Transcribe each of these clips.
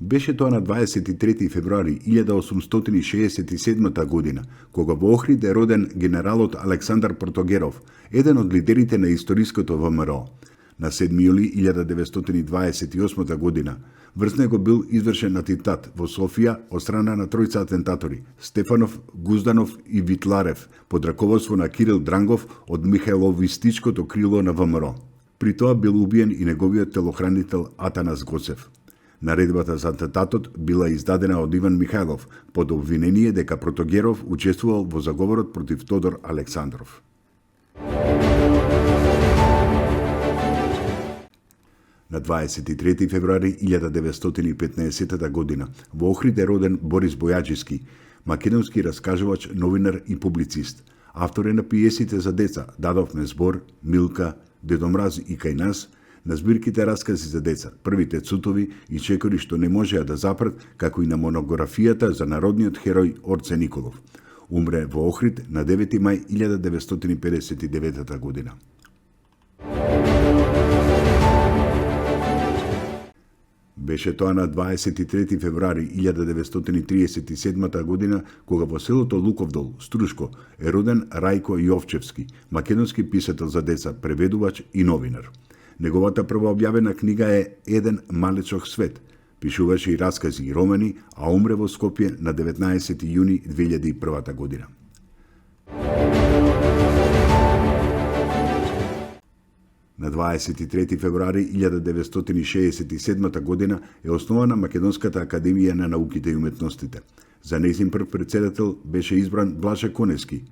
Беше тоа на 23 февруари 1867 година, кога во Охрид е роден генералот Александар Протогеров, еден од лидерите на историското ВМРО. На 7 јули 1928 година врз него бил извршен атентат во Софија од страна на тројца атентатори Стефанов, Гузданов и Витларев под раководство на Кирил Дрангов од Михајловистичкото крило на ВМРО. При тоа бил убиен и неговиот телохранител Атанас Гоцев. Наредбата за атентатот била издадена од Иван Михајлов под обвинение дека Протогеров учествувал во заговорот против Тодор Александров. На 23 февруари 1915 година во Охрид е роден Борис Бојаджиски, македонски раскажувач, новинар и публицист. Автор е на пиесите за деца Дадовме збор, Милка, Дедо Мраз и кај нас, на збирките раскази за деца, Првите цутови и Чекори што не можеа да запрат, како и на монографијата за народниот херој Орце Николов. Умре во Охрид на 9 мај 1959 година. Беше тоа на 23 февруари 1937 година, кога во селото Луковдол, Струшко, е роден Рајко Јовчевски, македонски писател за деца, преведувач и новинар. Неговата прва објавена книга е Еден малечок свет. Пишуваше и раскази и романи, а умре во Скопје на 19 јуни 2001 година. На 23 февруари 1967 година е основана Македонската академија на науките и уметностите. За нејзин прв претседател беше избран Блаже Коневски.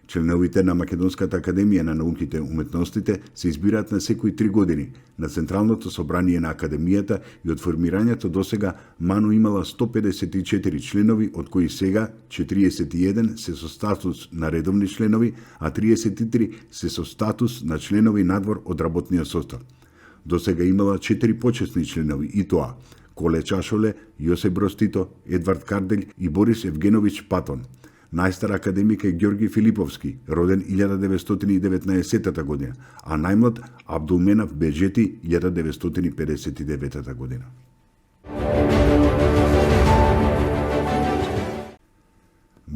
Членовите на Македонската академија на науките и уметностите се избираат на секои 3 години на Централното собрание на академијата и од формирањето досега МАНУ имала 154 членови, од кои сега 41 се со статус на редовни членови, а 33 се со статус на членови надвор од работниот состав. Досега имала 4 почесни членови, и тоа Коле Чашоле, Јосеп Броз Тито, Едвард Карделј и Борис Евгенович Патон. Најстар академик е Ѓорги Филиповски, роден 1919 година, а најмлад Абдулменав Беџети 1959 година.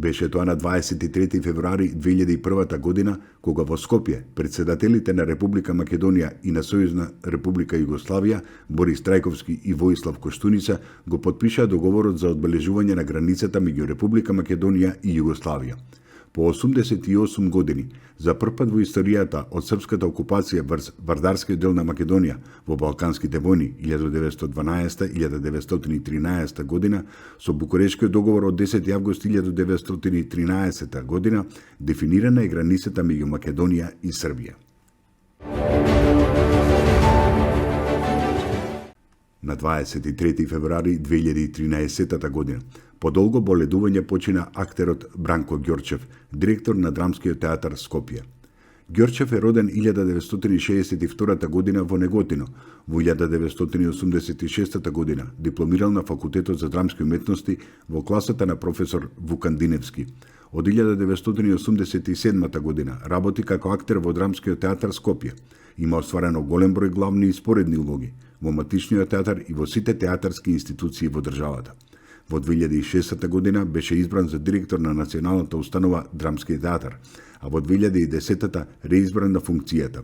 Беше тоа на 23 февруари 2001 година, кога во Скопје претседателите на Република Македонија и на Сојузна Република Југославија, Борис Трајковски и Воислав Коштуница, го потпишаа договорот за одбележување на границата меѓу Република Македонија и Југославија. По 88 години, за прв пат во историјата од српската окупација врз вардарскиот дел на Македонија во Балканските војни 1912-1913 година, со Букурешкиот договор од 10 август 1913 година, дефинирана е границата меѓу Македонија и Србија. На 23 февруари 2013 година, по долго боледување почина актерот Бранко Ѓорчев, директор на Драмскиот театар Скопје. Ѓорчев е роден 1962 година во Неготино. Во 1986 година дипломирал на Факултетот за драмски уметности во класата на професор Вукан Диневски. Од 1987 година работи како актер во Драмскиот театар Скопје. Има остварено голем број главни и споредни улоги во Матичниот театар и во сите театарски институции во државата. Во 2006 година беше избран за директор на Националната установа Драмски театар, а во 2010 реизбран на функцијата.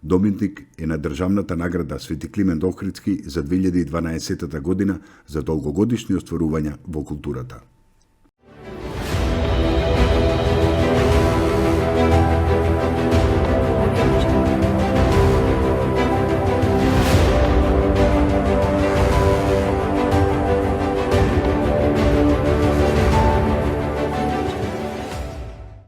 Добитник е на државната награда Свети Климент Охридски за 2012 година за долгогодишни остварувања во културата.